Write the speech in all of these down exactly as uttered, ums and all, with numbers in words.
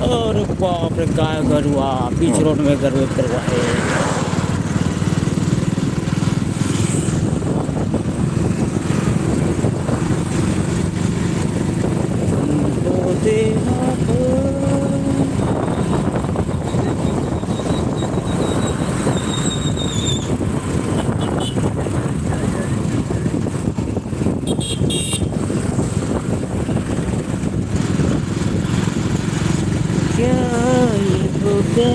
अरे बाप रे, गाय गरुआ, बीच रोड में गरुए गरुआ है। क्या ये हो गया?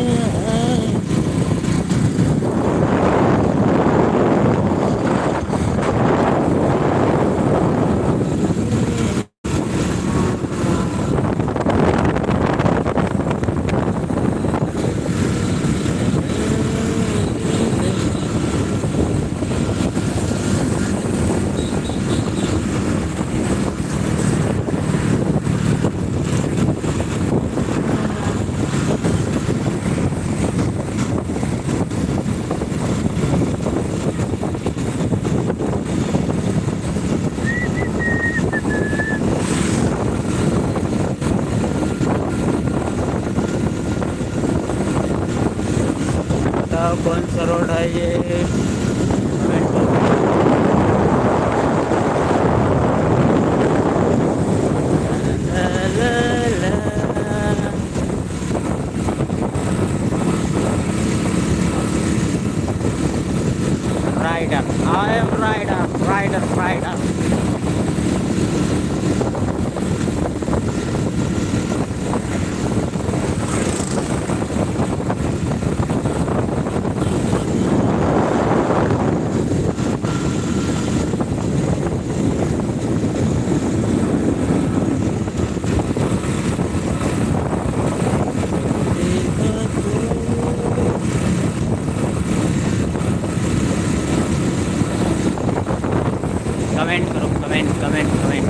बताओ, कौन सा रोड है ये? Rider, I am rider, rider, rider. Comment करो, comment, comment, comment।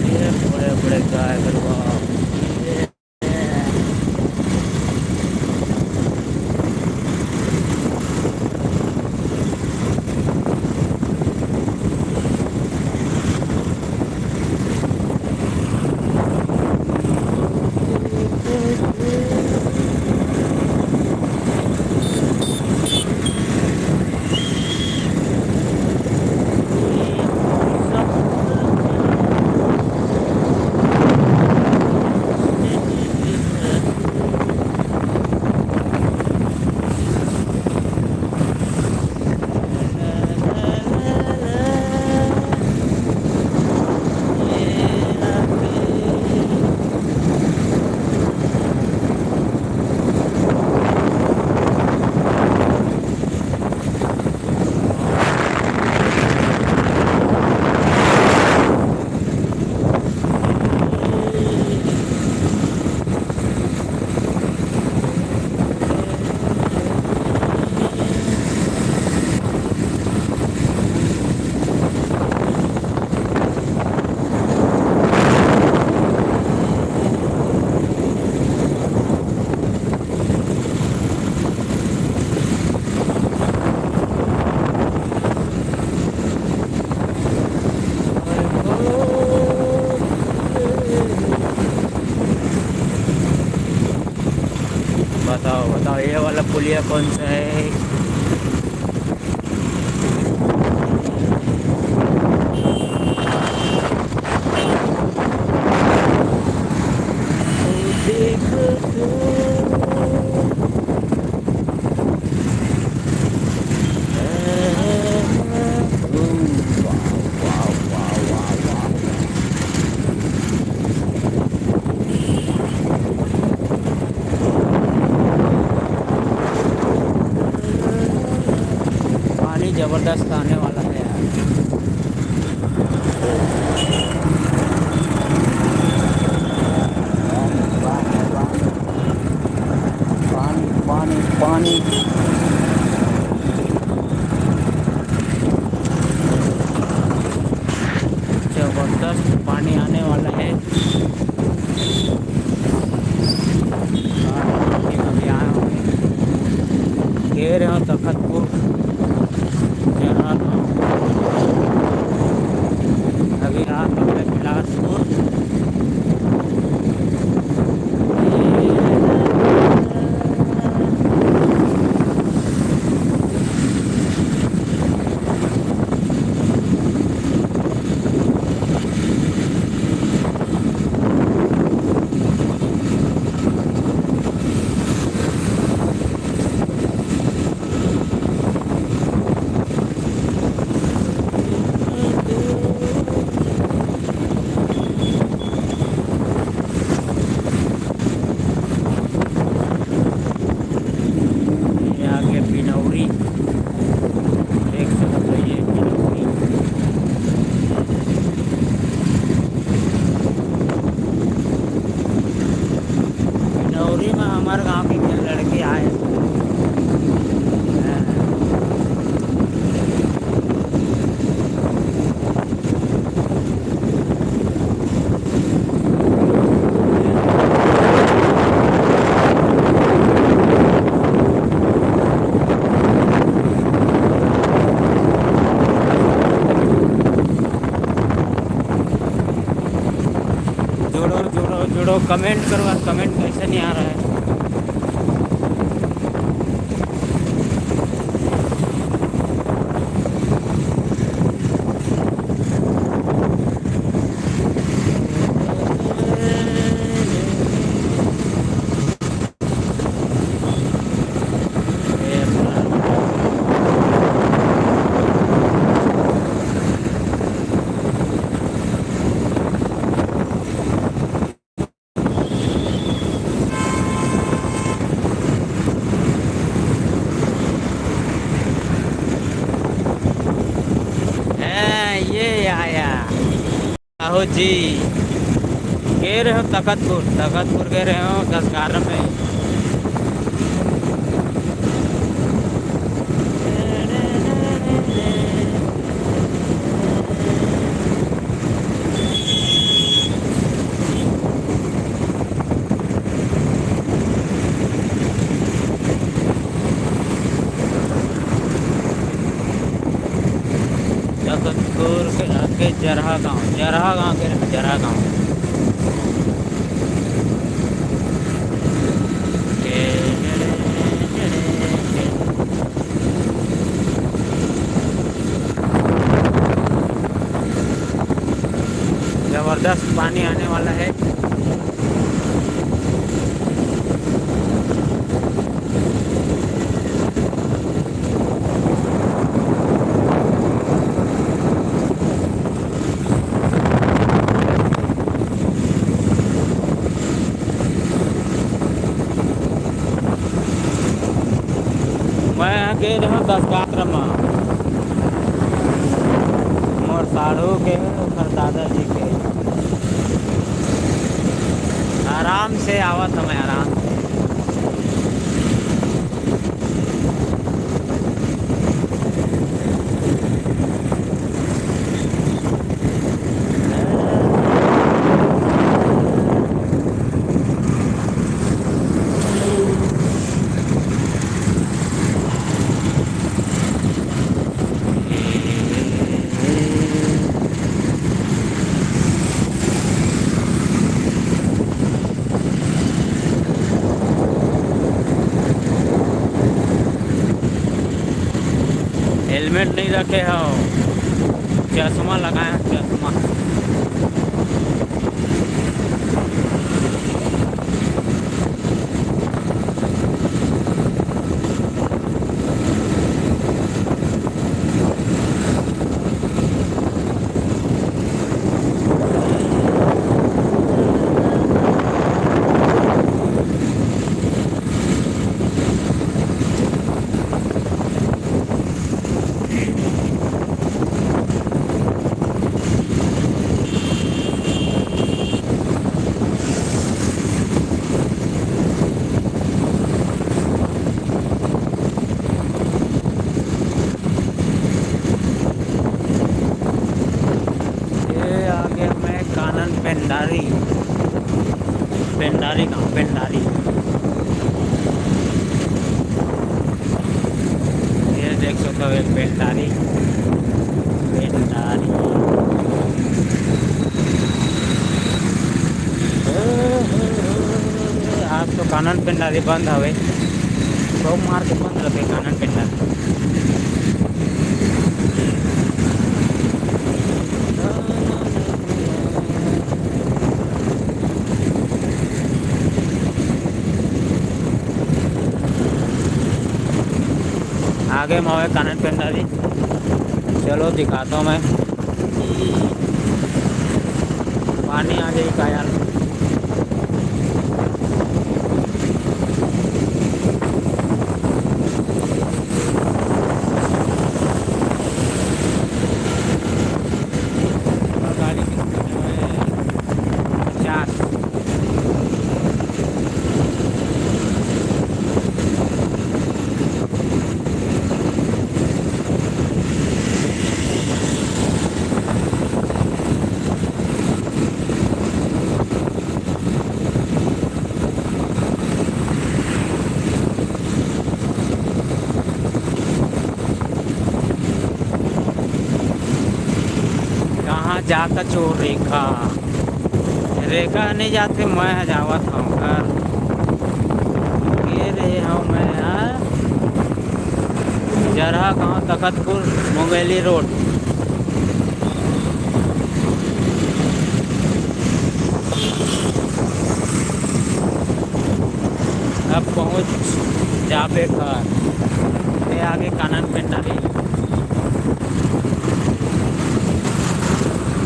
ये बड़े बड़े गाय गरुआ। बताओ, बताओ, ये वाला पुलिया कौन सा है? जबरदस्त पानी आने वाला है। अभी आए होंगे, गे रहे हो तखतपुर, जरा अभी रात हो गए बिलासपुर। ये आगे बिनौरी, देख सकते हो ये बिनौरी। बिनौरी में हमारे गांव के एक लड़की आए। जोड़ो, जोड़ो, जोड़ो, कमेंट करो। आज कमेंट कैसे नहीं आ रहा है? हैं, ये आया। आहो जी, गे रहे हो तखतपुर, तखतपुर गे रहे हो दस ग्यारह में। जगतपुर के आगे जरहा गांव, जरहा गांव के, जरहा गांव। जबरदस्त पानी आने वाला है। मैं गे रहूं दस गात्र म, मोर साढ़ू के, ओकर दादाजी के। आराम से आवत हमें, आराम से। हेलमेट नहीं रखे हो, चश्मा लगाए हो, चश्मा। पेंडारी, पेंडारी गांव, पेंडारी। ये देख सकते हो, एक पेंडारी, पेंडारी। आज तो कानन पेंडारी बंद हवे, सोमवार के बंद रहते कानन पेंडारी। आगे में हवे कानन पेंडारी, चलो दिखाता हूँ मैं। पानी आ जाए का यार। गाड़ी की speed है पचास। कहाँ जात हो रेखा? रेखा नहीं जाते, मैं जावत हूँ घर। ये रहे हूँ मैं, हाँ? जरहा गांव, तखतपुर, मुंगेली रोड। अब पहुंच जाबे घर। ये आगे Kanan Pendari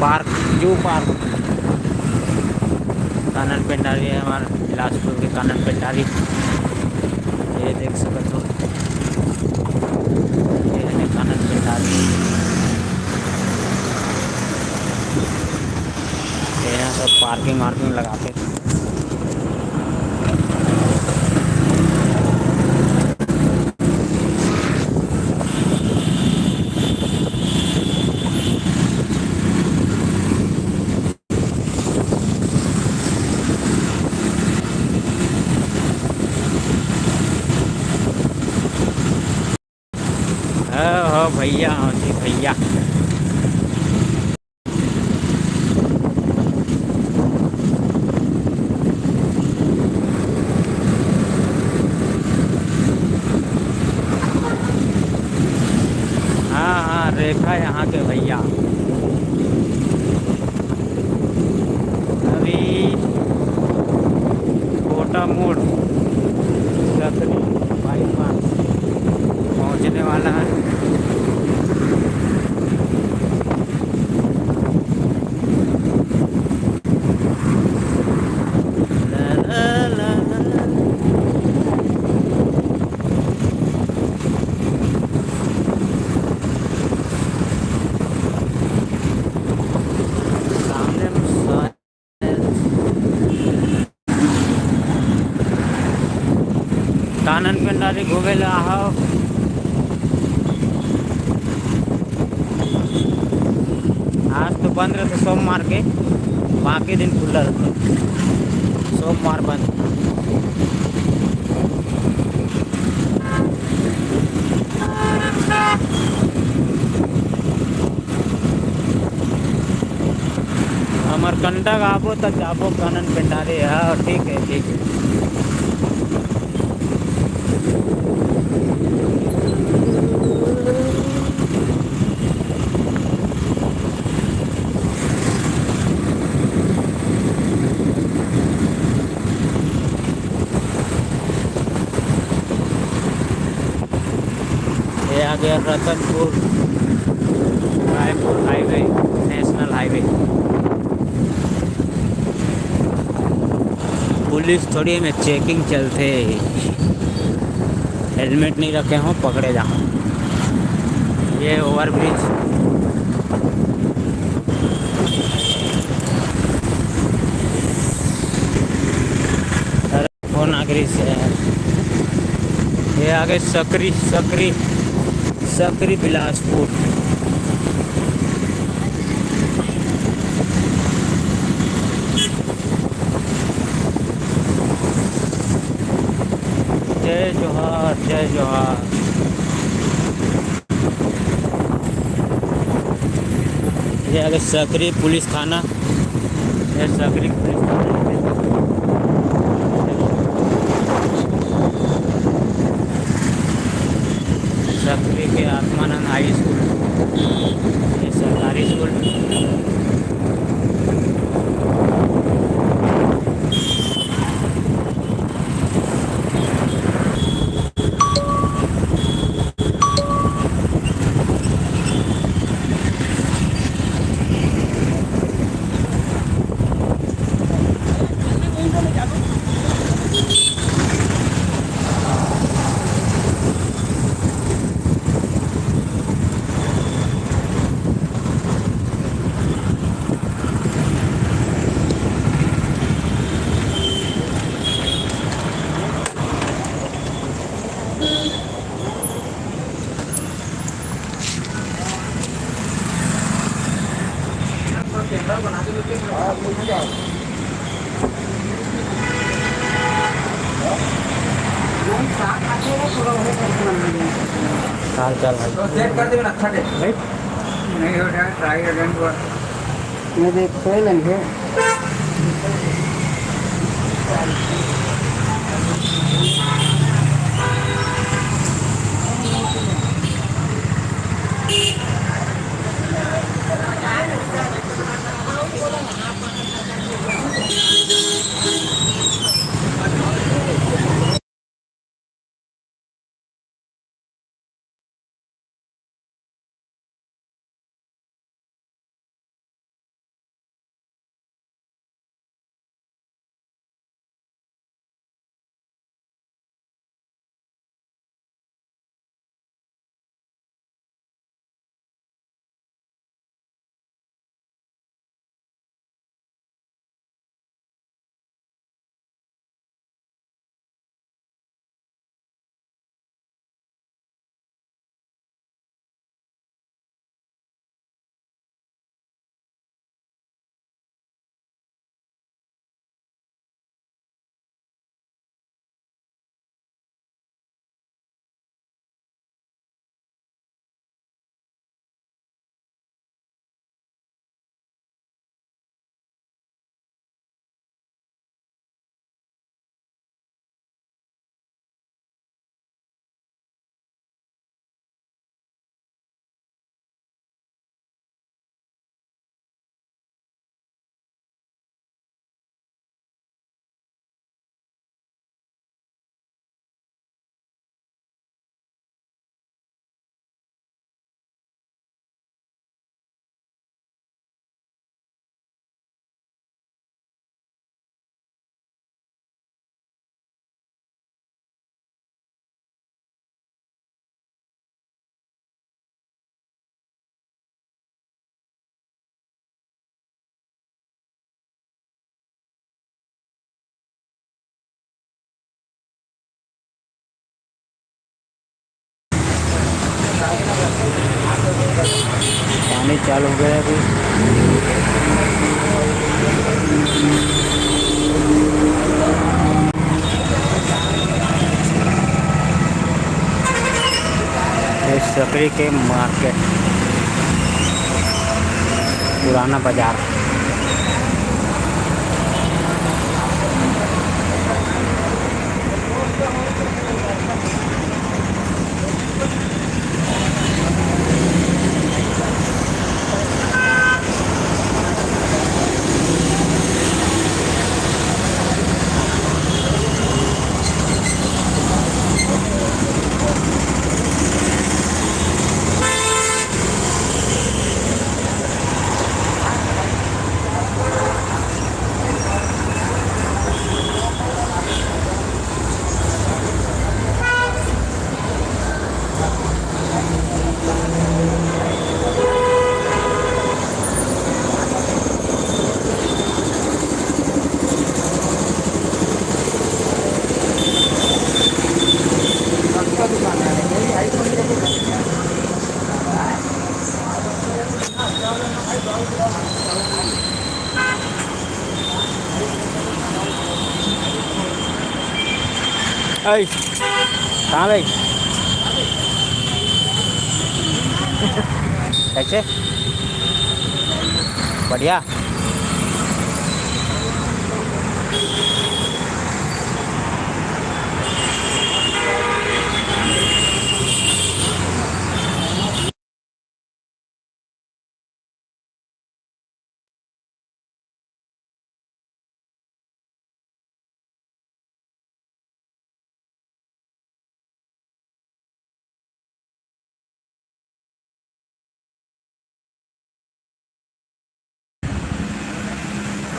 park, zoo park, Kanan Pendari है हमारा। बिलासपुर के कानन पेंडारी, ये देख सकत हो, ये है कानन पेंडारी। ये यहाँ सब पार्किंग वार्किंग लगाते। हो, हो भैया, हो जी भैया। हाँ, हाँ, रेखा यहाँ के भैया। अभी कोटा मोड़, सकरी बाईपास पहुँचने वाला है। सामने में शायद कानन पेंडारी घूमे ला आहो। आज तो बंद रहते सोमवार के, बाकी दिन खुला रहते, सोमवार बंद। अमरकंटक आबो त जाबो कानन पेंडारी। हाँ, ठीक है, ठीक है। ये आ गया Ratanpur Raipur highway, national highway. Police थोड़ी में चेकिंग चलते, हेलमेट नहीं रखे हो, पकड़े जाओ। ये ओवरब्रिज। फोन आगरी से है। ये आगे सकरी, सकरी, सकरी बिलासपुर। जोहार, जय जोहार। ये आगे सकरी पुलिस थाना, ये सकरी पुलिस थाना। सकरी के आत्मानंद हाई स्कूल, ये सरकारी स्कूल। हाल चाल भाई। तो सेट कर देबे ना, अच्छा के। नहीं हो रहा, ट्राई अगेन। मैं देखते हैं लगे। पानी चालू हो गया अभी। ये सकरी के मार्केट, पुराना बाजार। ऐ, कहाँ गई? कैसे? बढ़िया।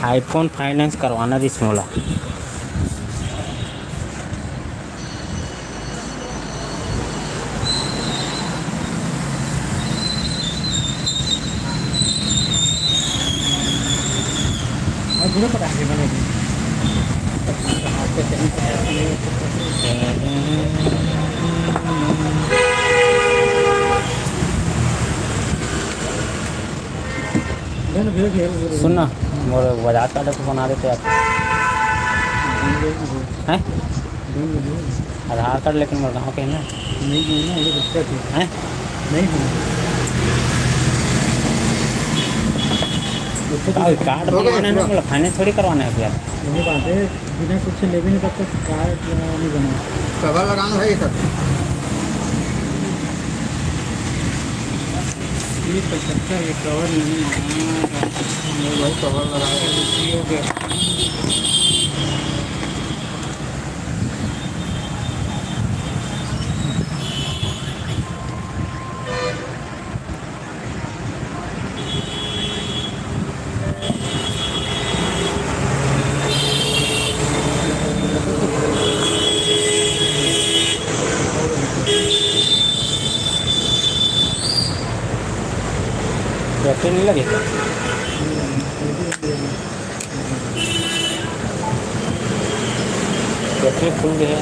iPhone finance करवाना रिहिस मोला। सुन ना, मोर आधार कार्ड तो बना देते यार। हैं? आधार कार्ड लेकिन मोर गाँव के है ना। नहीं है ना, ये दिक्कत है। हैं? नहीं है। कार्ड बनवाना है ना, पूरा। मोला finance थोड़ी करवाना है यार। यही बात है, बिना कुछ लेवे नहीं तब तक कार्ड नहीं बना। कवर लगाना है ये सब। ये तो कच्चा है, कवर नहीं है। नहीं भाई, कवर लगाना है। ये हो गया। बैटरी नहीं लगे? बैटरी फुल है,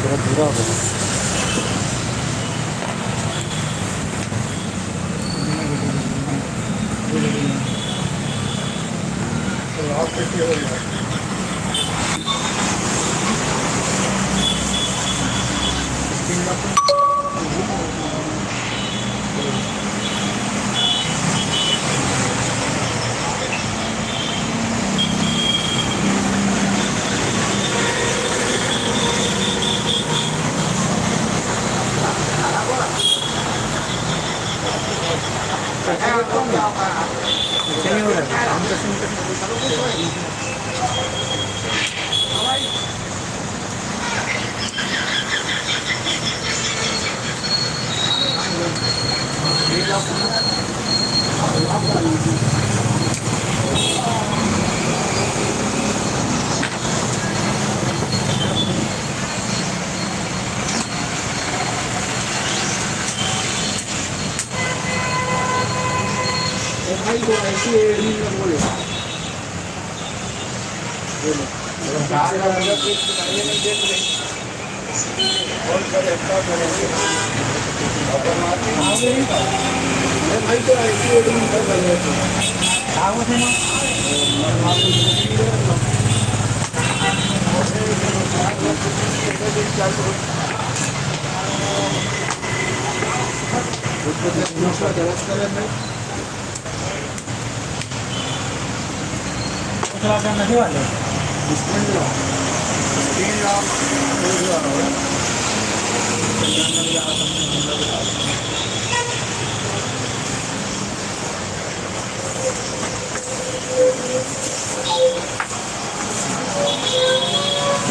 पूरा पूरा हो गया।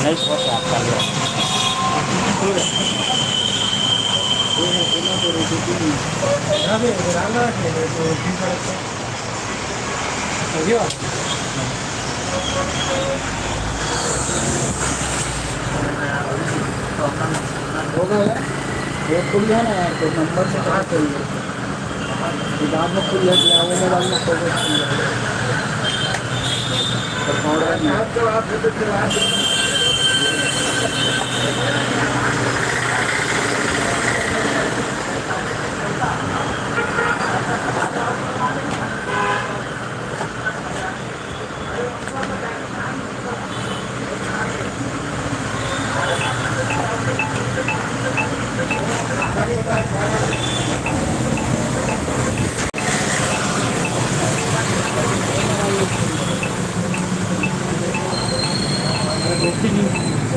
नहीं, बहुत याद कर लिया। हो गया? वो खुल गया ना यार, तो नंबर से कहाँ चाहिए? बाद में खुल जाती है, वो मोबाइल में फोटो खुल जाती है। तो ऑर्डर में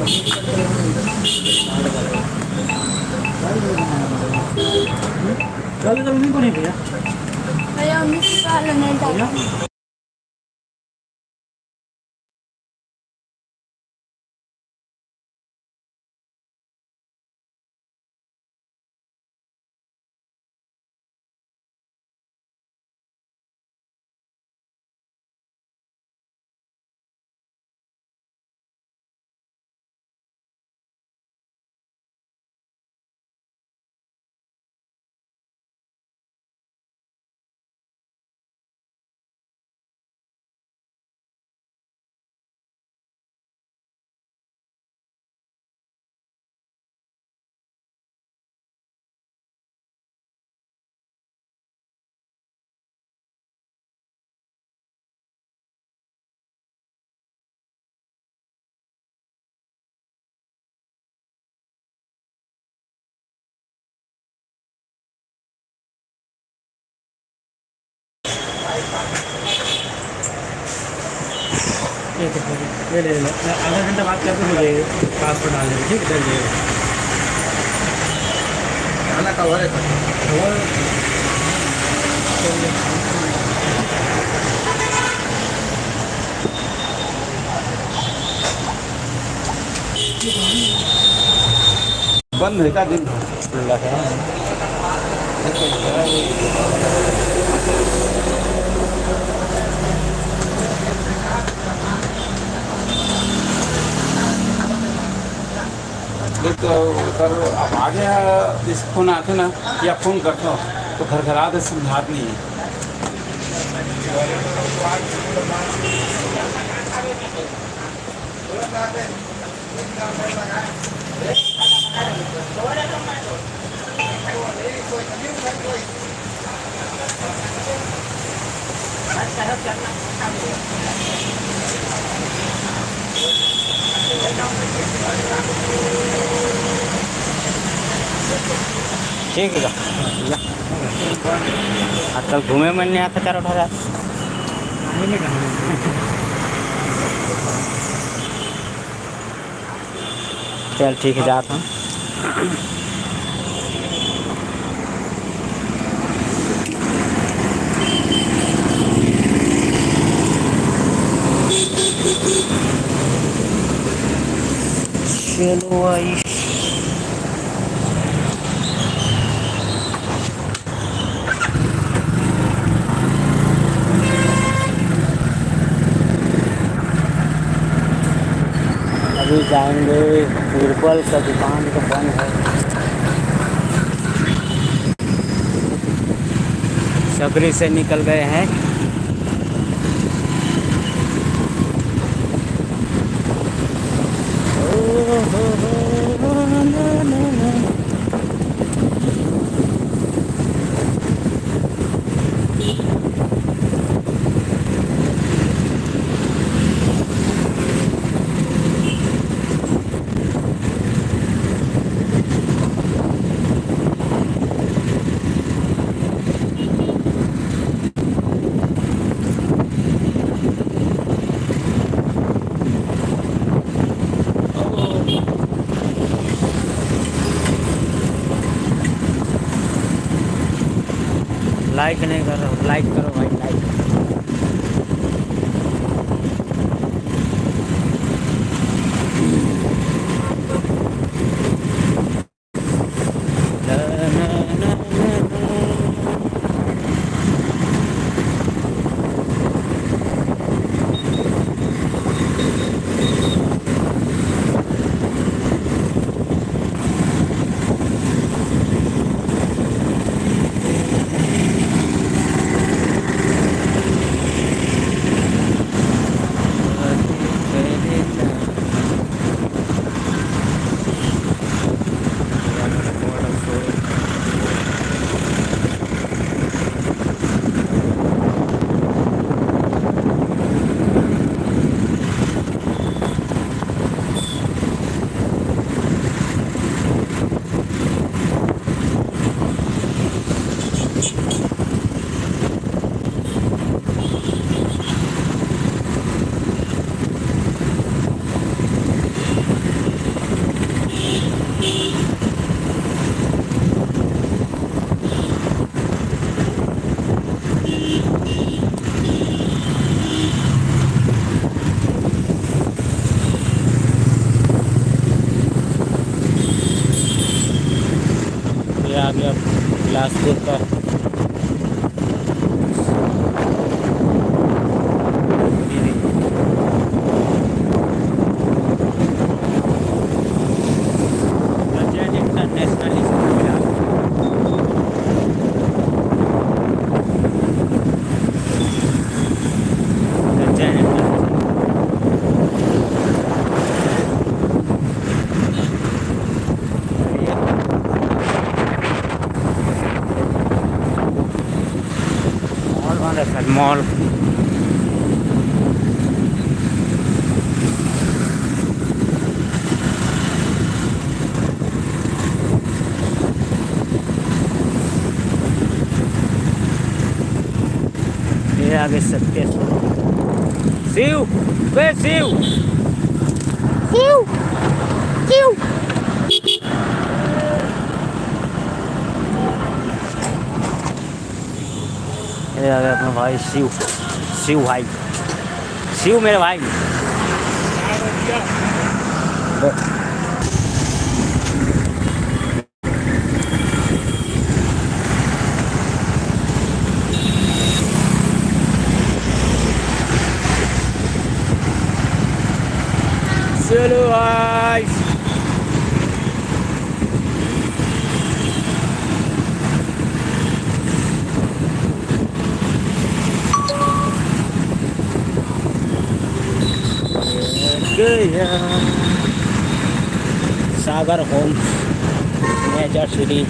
कल कल नहीं पड़ी भैया। भैया, उन्नीस साल नहीं डाला। ये तो हो गया। ये ले लो। आधा घंटा बात करके हो जाएगा। पासवर्ड डाल देंगे, ठीक है, डन जाएगा। खाना का हो रहा है? बंद है का दिन भर? खुला है। देख, तो सर, आप आगे, इस फोन आते ना, या फोन करता हो, तो घर घर आते समझात नहीं है। ठीक है। आजकल घूमे मन नहीं आता चारों ठा। चल ठीक है, जात हूँ। चलो भाई। अभी जाएंगे बीरबल का दुकान तो बंद है। सबरी से निकल गए हैं। लाइक नहीं कर रहा हूँ, लाइक करो भाई, लाइक। स्कूल का। International school. मॉल बंद है सर, मॉल। ये आगे सत्य शिव, बे शिव, शिव, शिव। ये आ गया अपना भाई शिव, शिव भाई, शिव मेरे भाई। चलो भाई। गया सागर होम्स, मेजर सिटी।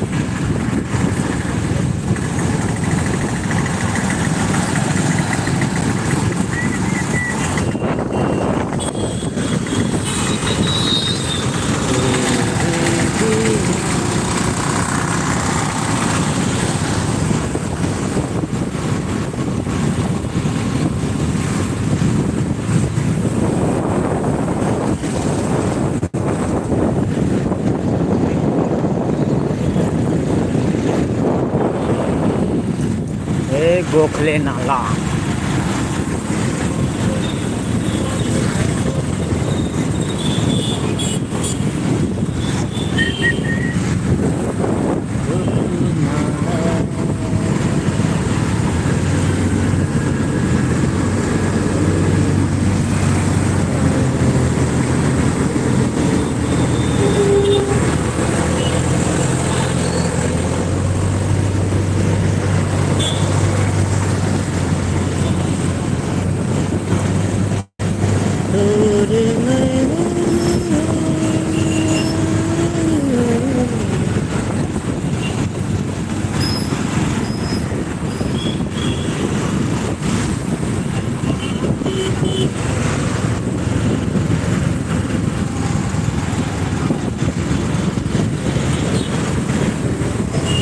ए गोखले नाला।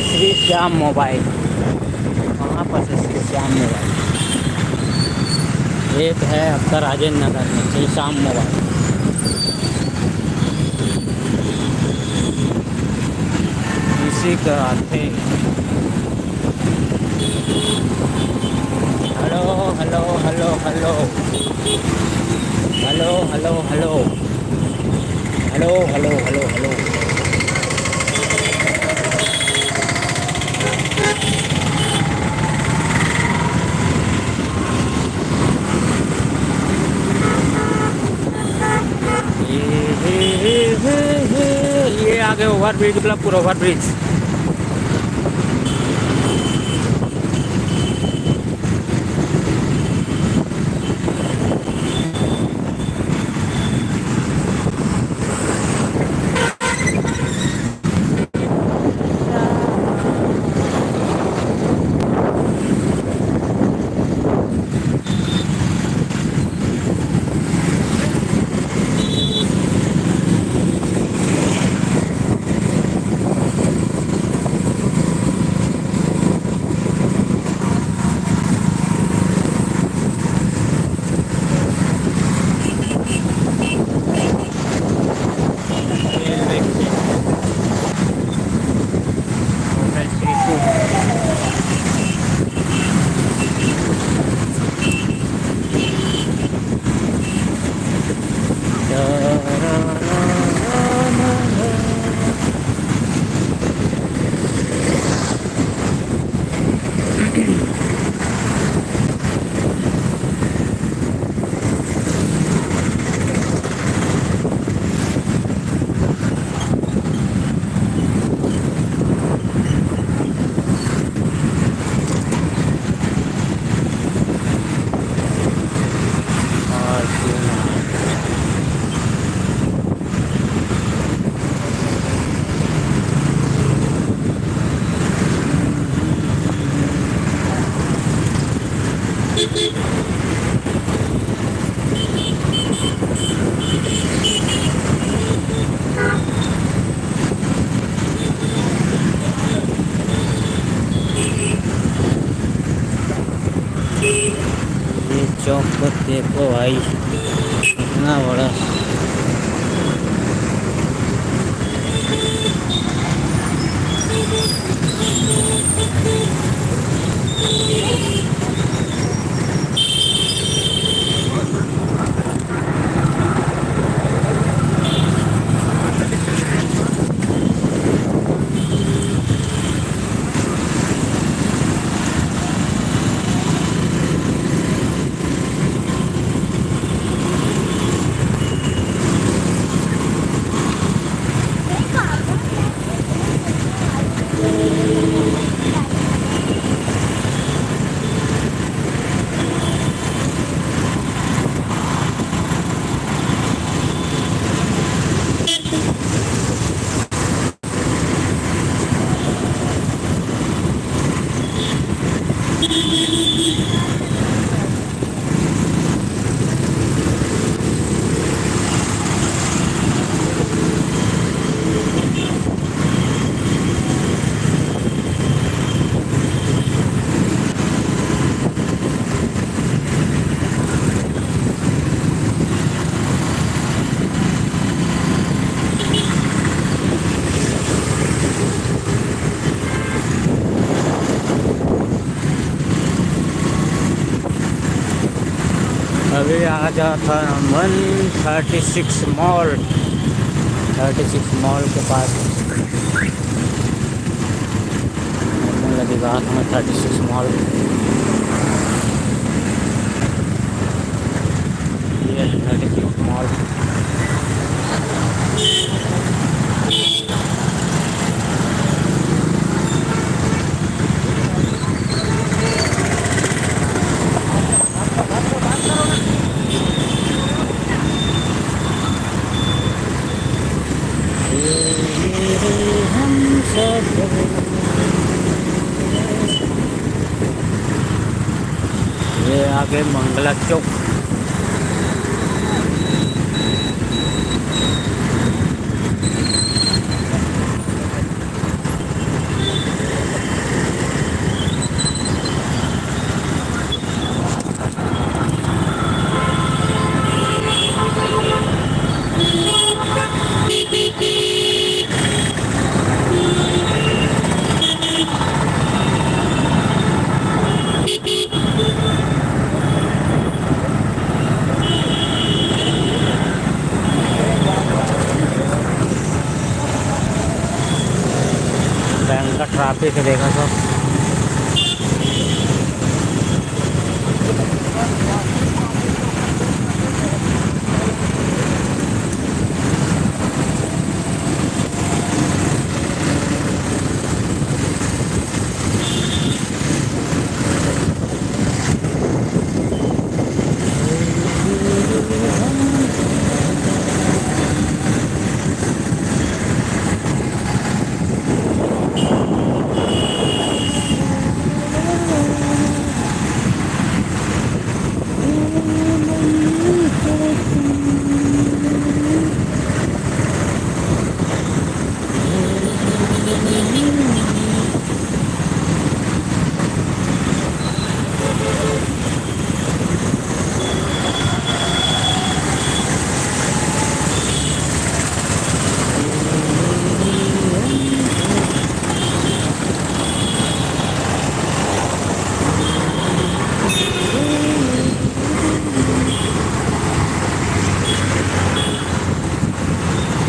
श्री श्याम मोबाइल। कहाँ पर से श्री श्याम मोबाइल? एक है आपका राजेंद्र नगर में, श्री श्याम मोबाइल। इसी का आते। Hello, hello, hello, hello. Hello, hello, hello. Hello, hello, hello, hello. ये, ये, ये, ये, ये, ये आ गए ओवरब्रिज, मतलब पूरा ओवरब्रिज। तो देखो भाई, इतना बड़ा। अभी आ जात हन हमन thirty six mall, thirty six mall के पास। हमन ला दिखात हन थर्टी सिक्स मॉल। ये थर्टी सिक्स मॉल। ये आगे मंगला चौक। भयंकर ट्रैफिक हे, देखा सब।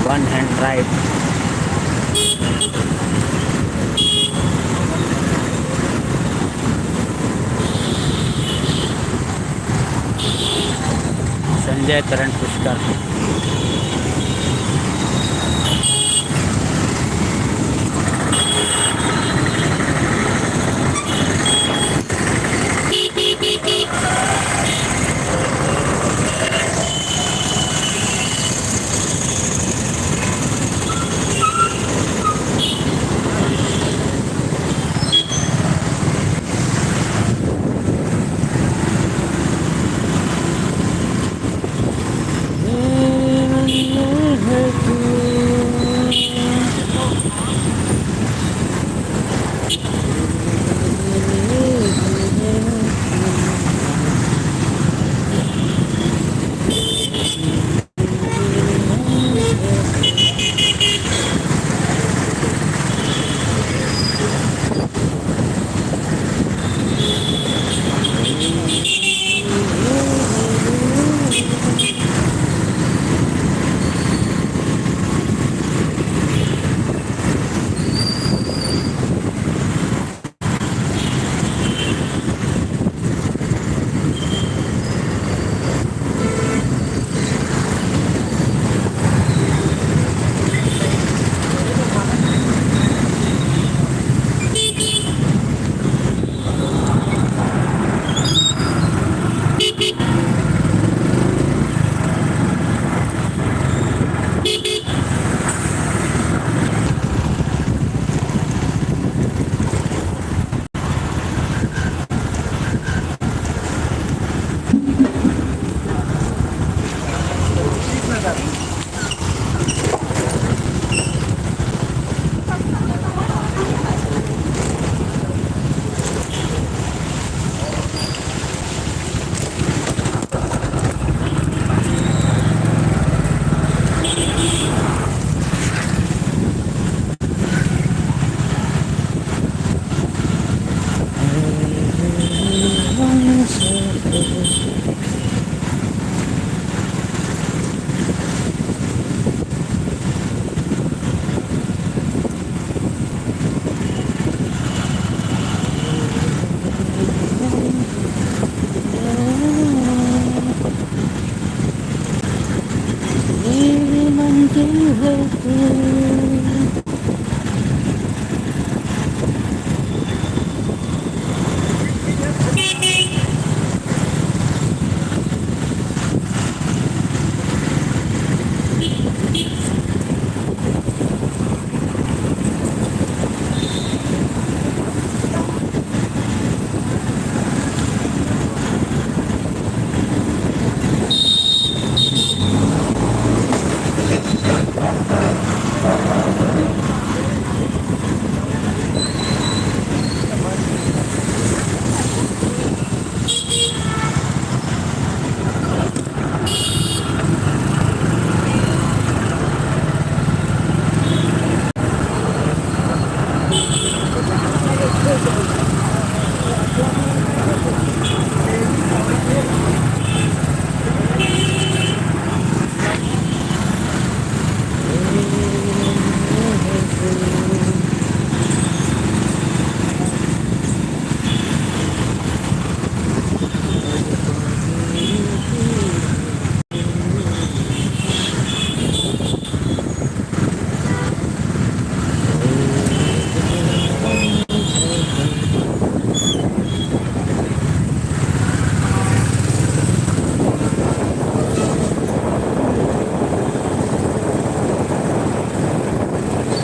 One hand drive. संजय करण पुष्कर।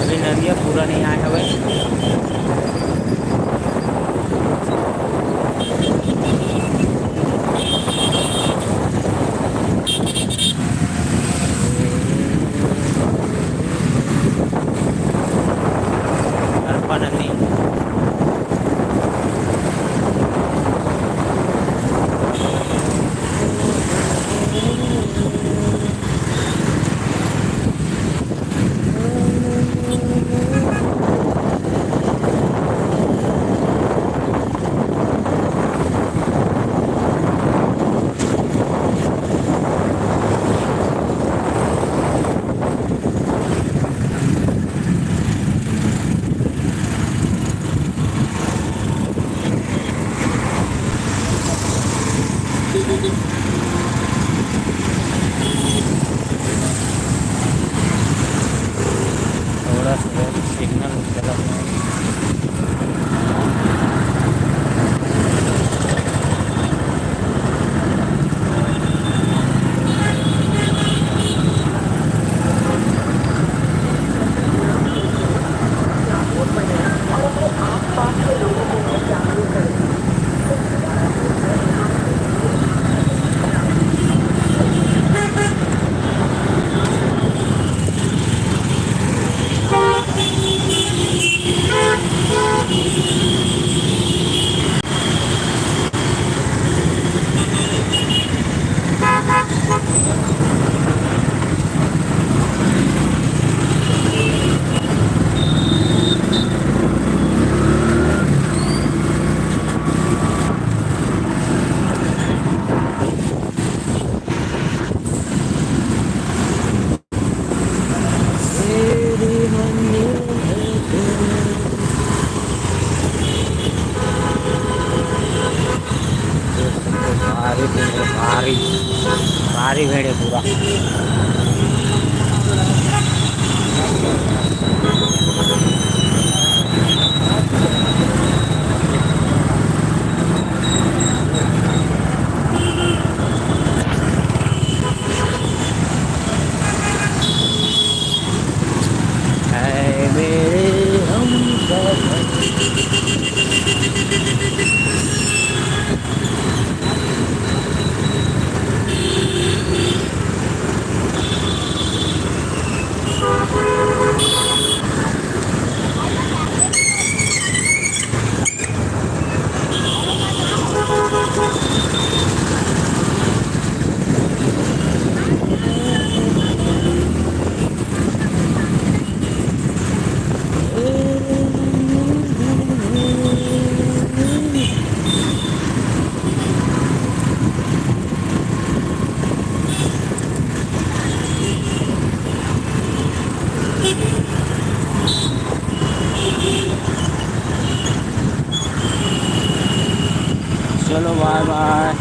अभी नदिया पूरा नहीं आए हवय। अरपा नदी। थोड़ा सा सिग्नल गलत है। भारी भीड़ है, भारी, भारी भीड़ है पूरा। चलो, बाय बाय।